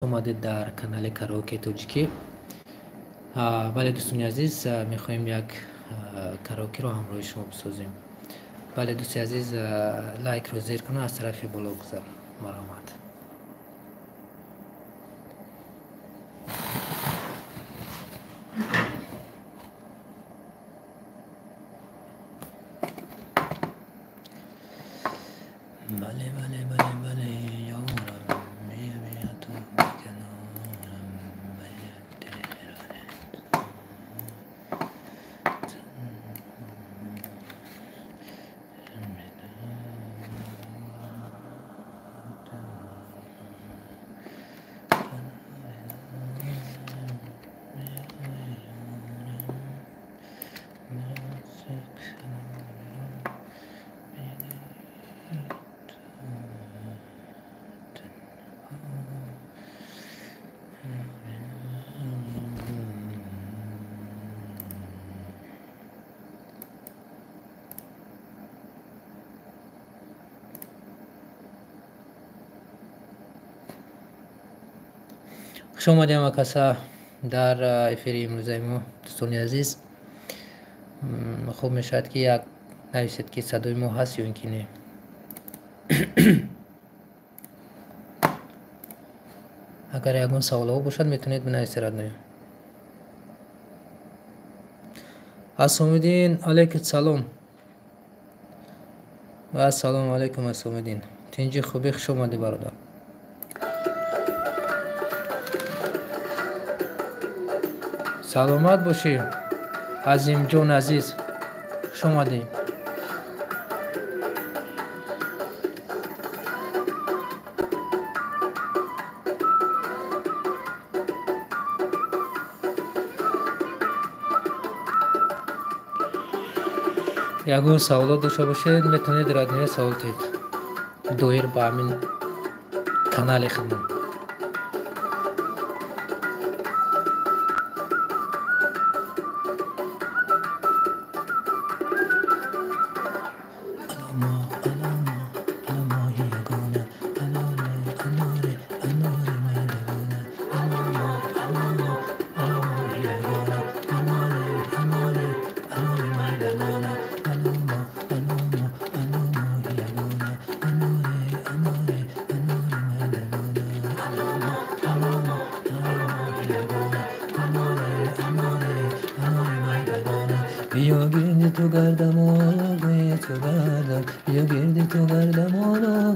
Омадед дар канали Караоке Тоҷикӣ. Бале, дӯстони азиз, мехоҳем як караокеро ҳамроҳи шумо бисозем. Бале, дӯсти азиз, лайкро зер кунед, аз тарафи боло гузар. Марҳамат. Бале, бале, бале, бале, ёрам, бия, бия ту ба канорам, Хуш омадем, акаса, дар эфири имрӯзаи мо, дӯстони азиз. Хуб мешавад, ки як нависед, ки садои мо ҳаст ё ин ки не. Агар ягон саволҳо бошад, метавонед бинависед, родной. Асомиддин, алейкум салом. Ва ассалому алайкум, Асомиддин. Тинҷи, хубӣ? Хуш омадӣ, бародар. Саломат бошӣ, Азимҷон азиз, хуш омадӣ. Ягон саволот дошта бошед, метавонед, родной, савол диҳед доир ба ҳамин канали худмон. Биё гирди ту гардам, гӯи ту гардам, биё гирди ту гардам,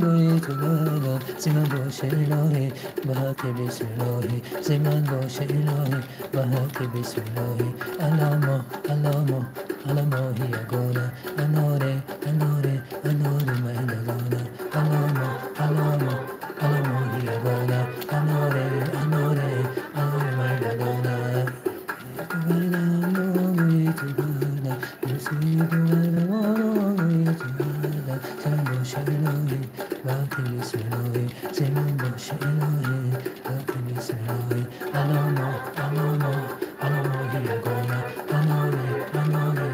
гӯи ту гардам. Зи ман боше, илоҳӣ, ба ҳаққи бисмиллоҳӣ, зи ман боше, илоҳӣ, ба ҳаққи бисмиллоҳӣ. Аламо, аламо, аламоҳи ягона, аноре, аноре, анори майдагона, аламо, аламо, аламоҳи ягона, аноре, аноре, анори майдагона. Гардам, гӯи ту гардам, гӯи ту гардам, гӯи ту гардам. Зи ман боше, илоҳӣ, ба ҳаққи бисмиллоҳӣ, зи ман боше, илоҳӣ, ба ҳаққи бисмиллоҳӣ. Аламо, аламо, аламоҳи ягона, аноре, аноре,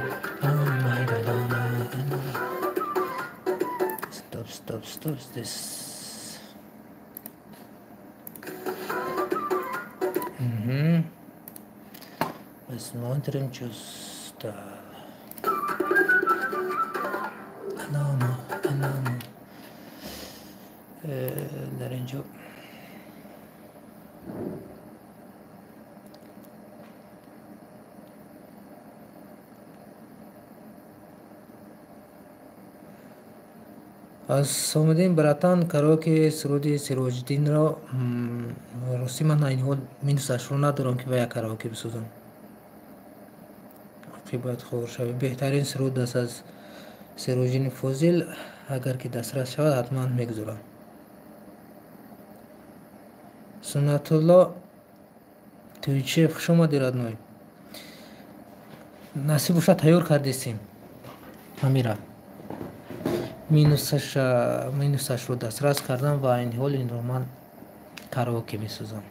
анори майдагона. Стоп, стоп, стоп, здесь. Угу. Посмотрим, что стало. Аламо, аламо. Дар инҷо Асомиддин, братан, караоке суруди Сироҷиддинро. Ростӣ, ман айни ҳол минусашро надорам, ки ба як караоке бисозам. Оқибат хор шавӣ. Беҳтарин суруд аст аз Сироҷиддини Фозил. Агар ки дастрас шавад, ҳатман мегузорам. Суннатулло Туйчиев, хуш омадӣ, родной. Насиб бошад, тайёр кардистем ҳамира. Минусашро дастрас кардам ва айни ҳол инро ман караоке месозам.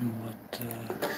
Вот так.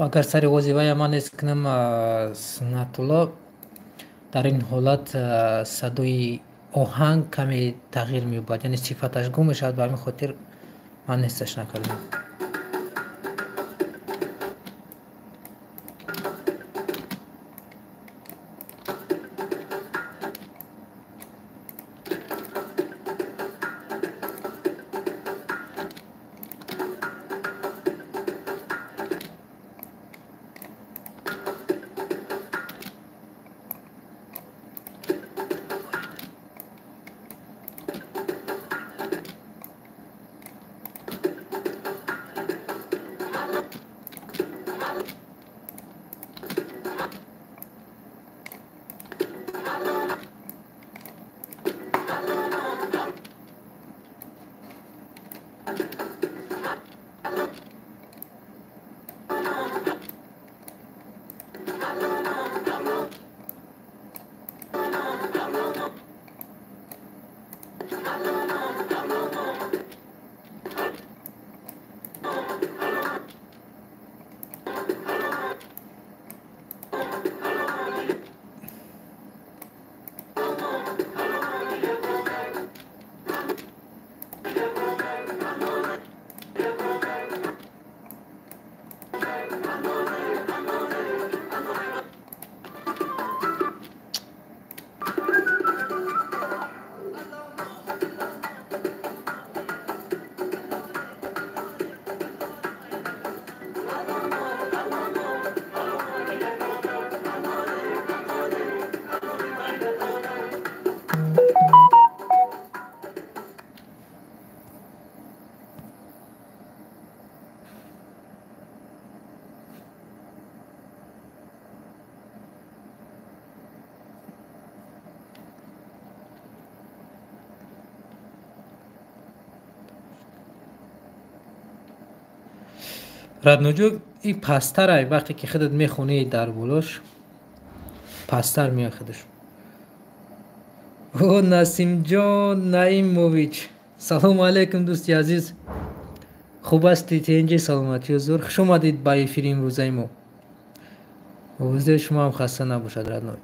Агар сари вазифая ман ҳис кунам, Суннатулло, дар ин ҳолат садои оҳанг каме тағйир меёбад, яъне сифаташ гум мешавад. Ба ҳамин хотир ман ҳиссаш накардам. Родноҷон, и пасттарай, вақте ки худат мехонӣ дар болош пасттар меояд худаш. О, Насимҷон Наимович, салому алайкум, дӯсти азиз. Хуб ҳастӣ, тенҷи, саломатию зур. Хуш омадед ба эфири имрӯзаи мо. Овози шумо ҳам хаста набошад, родной.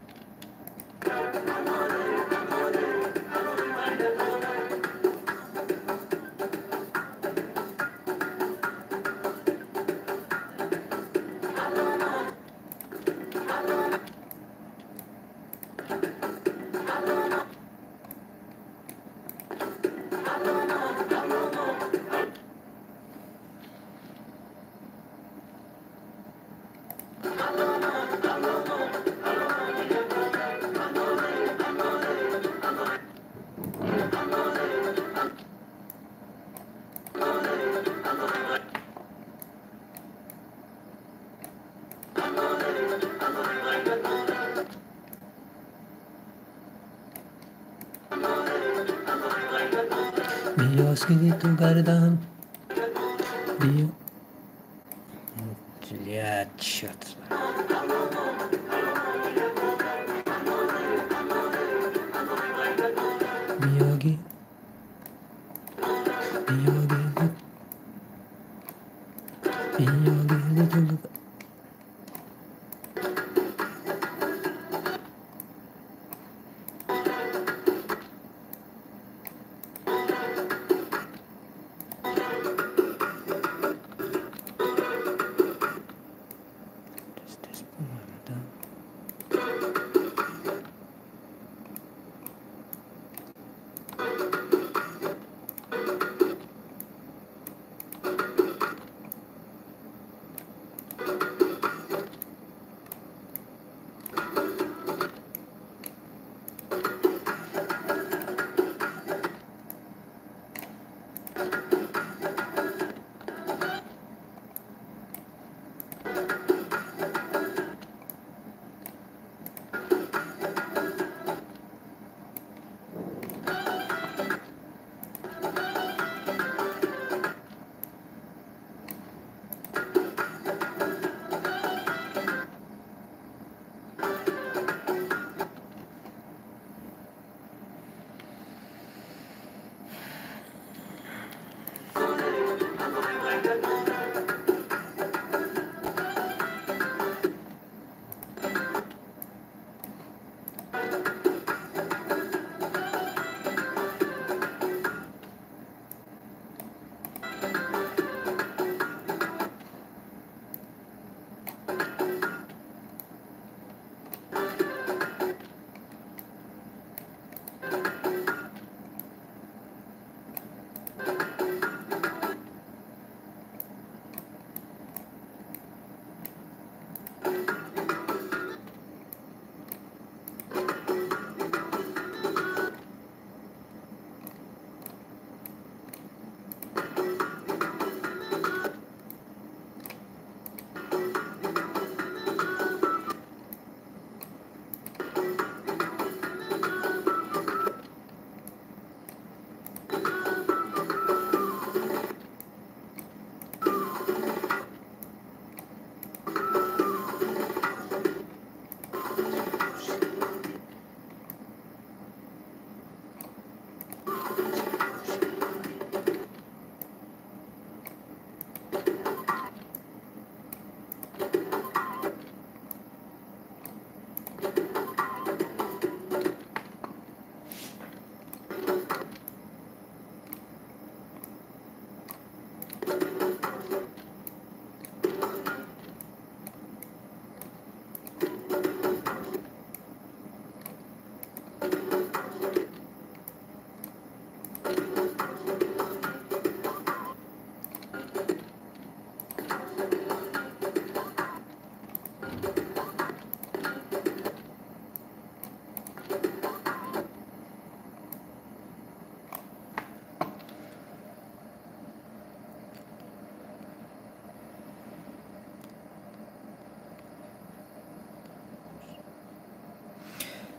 Биё ту гардам. Биё. Бля, чёрт. Биёги. Биёги. Биёги.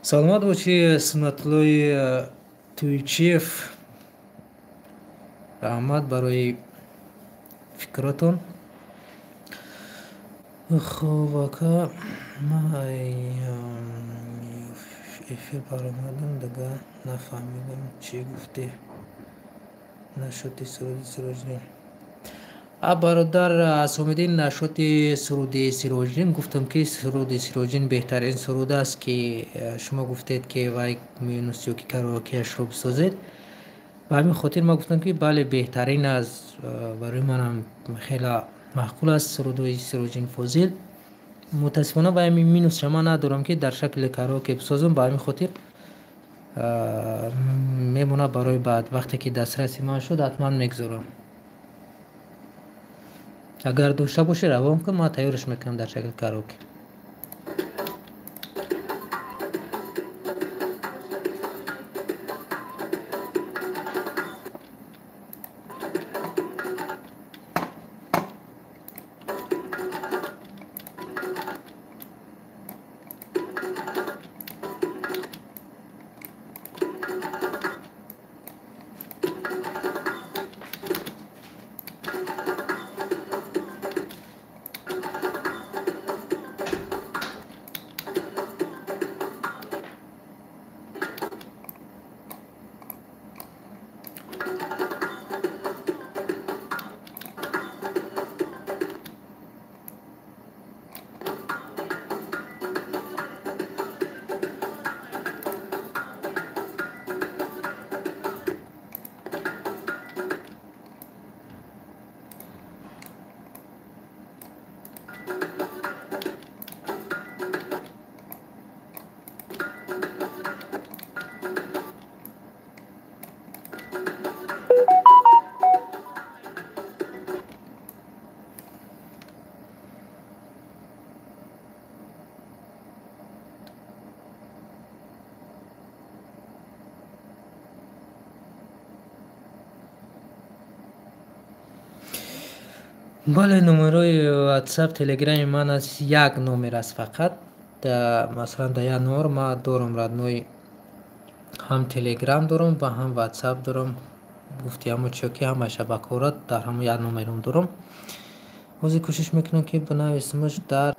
Саломат бошӣ, Суннатуллои Туйчиев. Раҳмат барои фикротон. Хуб, ака, ман эфир баромадам, дигар нафаҳмидам чӣ гуфтӣ. Нашуди суруди Сироҷиддин. А бародар Асомиддин, нашуди суруди Сироҷиддин гуфтам, ки суруди Сироҷиддин беҳтарин суруд аст, ки шумо гуфтед, ки вай минус ё ки караокеашро бисозед. Ба ҳамин хотир ман гуфтам, ки бале, беҳтарин аст, барои манам хеле маъқул аст сурудҳои Сироҷиддин Фозил. Мутаассифона ба ҳамин минусша ман надорам, ки дар шакли караоке бисозам. Ба ҳамин хотир мемонад барои баъд, вақте ки дастраси ман шуд, ҳатман мегузорам. Агар дошта бошӣ, равон кун, ман тайёраш мекунам дар шакли караоке. Бале, номерҳои WhatsApp, Telegram ман аст, як номер аст фақат. Масалан, дар як номер ман дорам родной, ҳам Telegram дорам ва ҳам WhatsApp дорам. Гуфти ҳамо чиё, ки ҳама шабакаҳоро дар ҳамон як номерам дорам. Ҳозир кӯшиш мекунам, ки бинависимаш дар,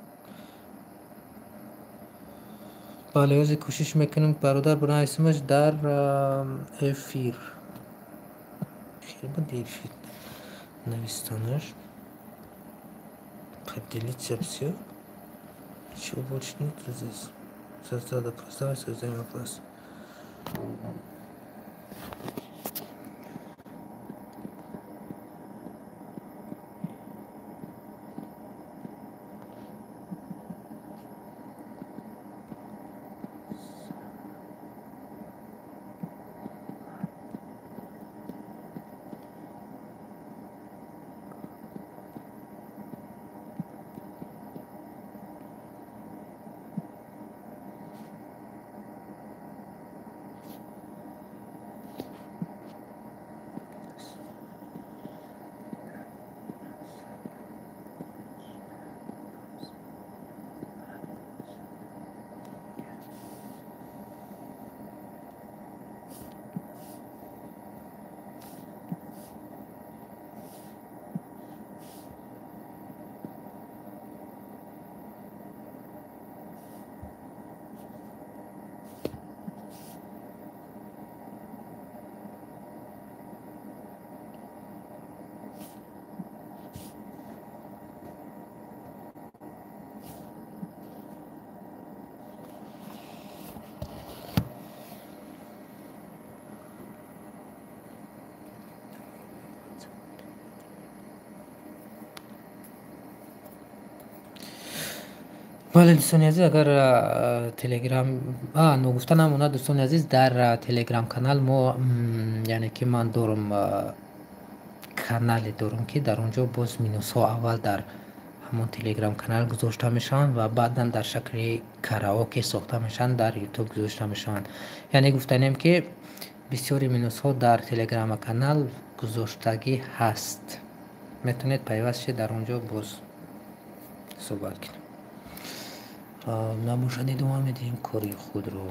бале, ҳозир кӯшиш мекунам, бародар, бинависимаш дар эфир. Хеле буд эфир навистанаш. Поделиться все. Ничего больше нет здесь. Создада, давай создаем вопрос. Бале, дӯстони азиз, агар телеграм ногуфта намонад, дӯстони азиз, дар телеграм канал мо, яъне ки ман дорам, канале дорам, ки дар он ҷо боз минусҳо аввал дар ҳамон телеграм канал гузошта мешаванд ва баъдан дар шакли караоке сохта мешаванд, дар ютуб гузошта мешаванд. Яъне гуфтанем, ки бисёри минусҳо дар телеграм канал гузоштагӣ ҳаст, метавонед пайваст шед, дар он ҷо боз суҳбат кунем. Набошад, идома медиҳем кори худро.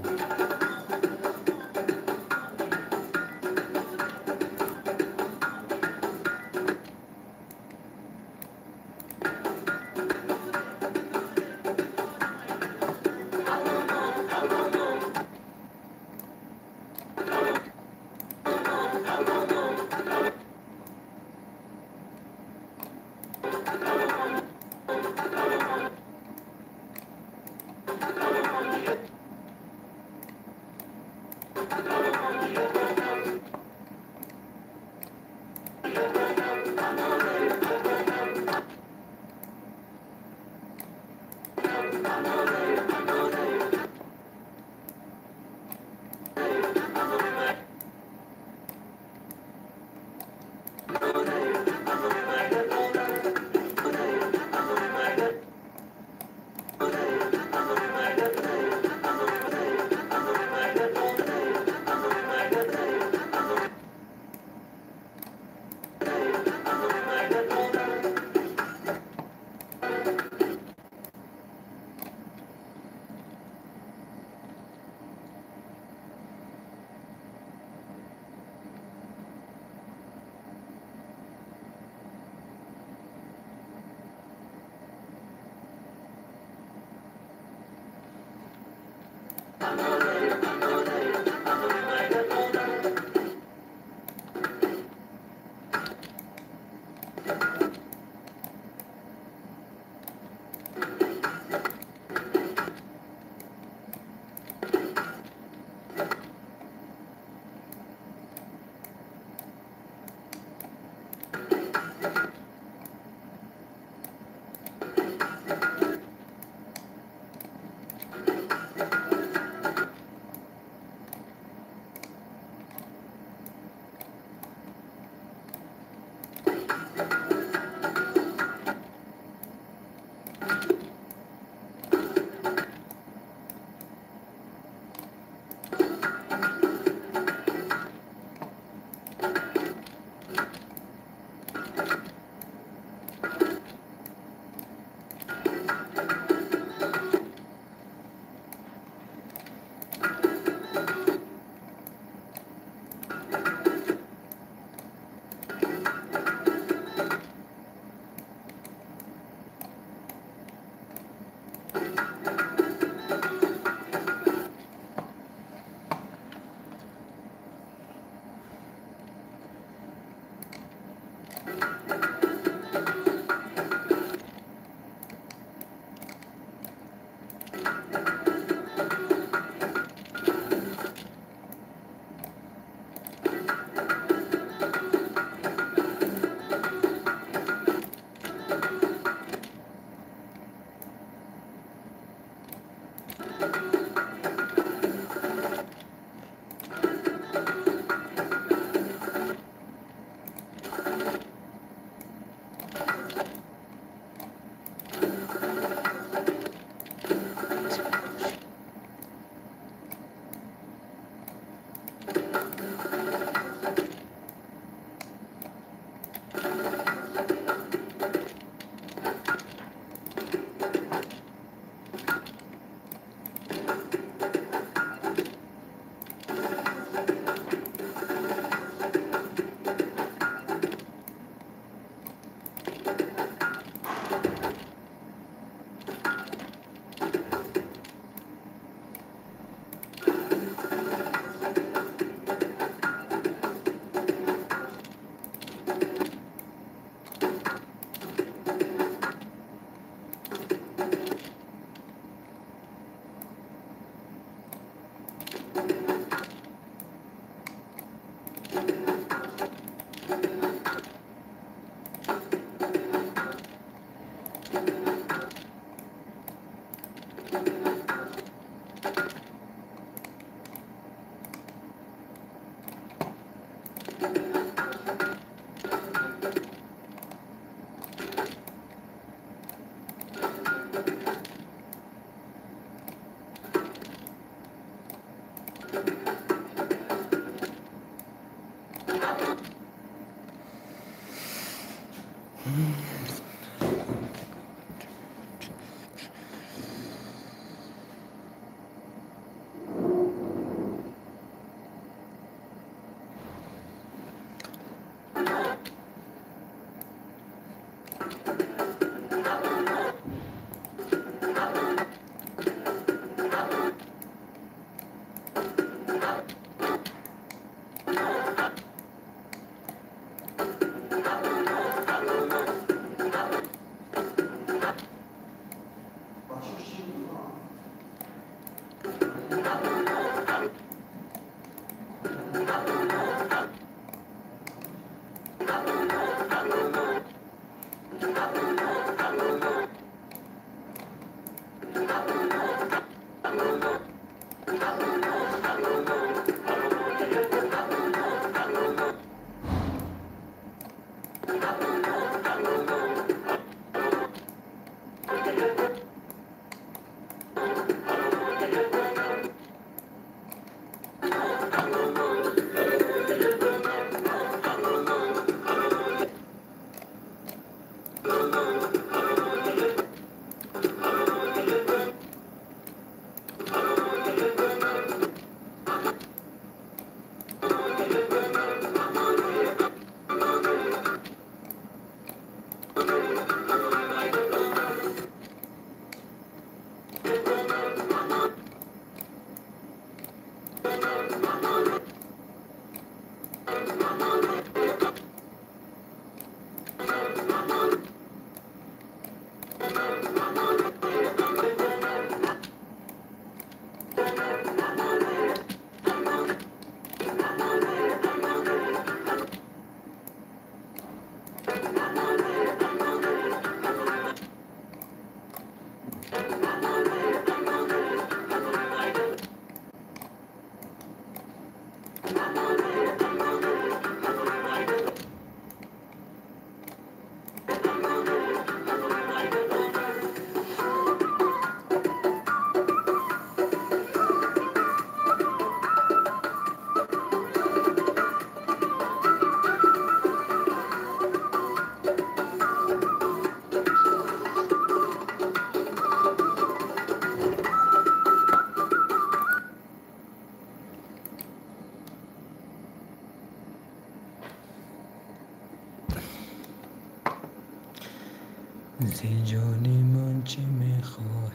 зи ҷони ман чӣ мехоҳӣ?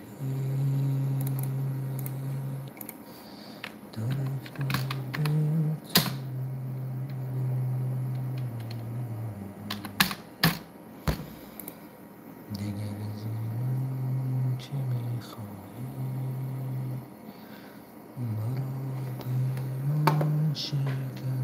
Ту рафту дигар зи ман чӣ мехоҳӣ? Маро паймон шикан.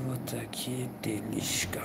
Вот такие делишка.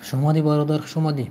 Хуш омадӣ, бародар, хуш омадӣ.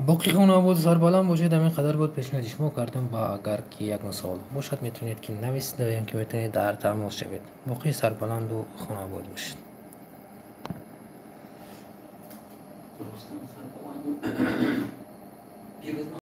Боқӣ хонободу сарбаланд бошед. Ҳамин қадар буд пешниҳоди шумо кардам ва агар ки ягон савол бошад, метавонед ки нависед ё ки метавонед дар тамос шавед. Боқӣ сарбаланду хонобод бошед. Рустам сарбаланду.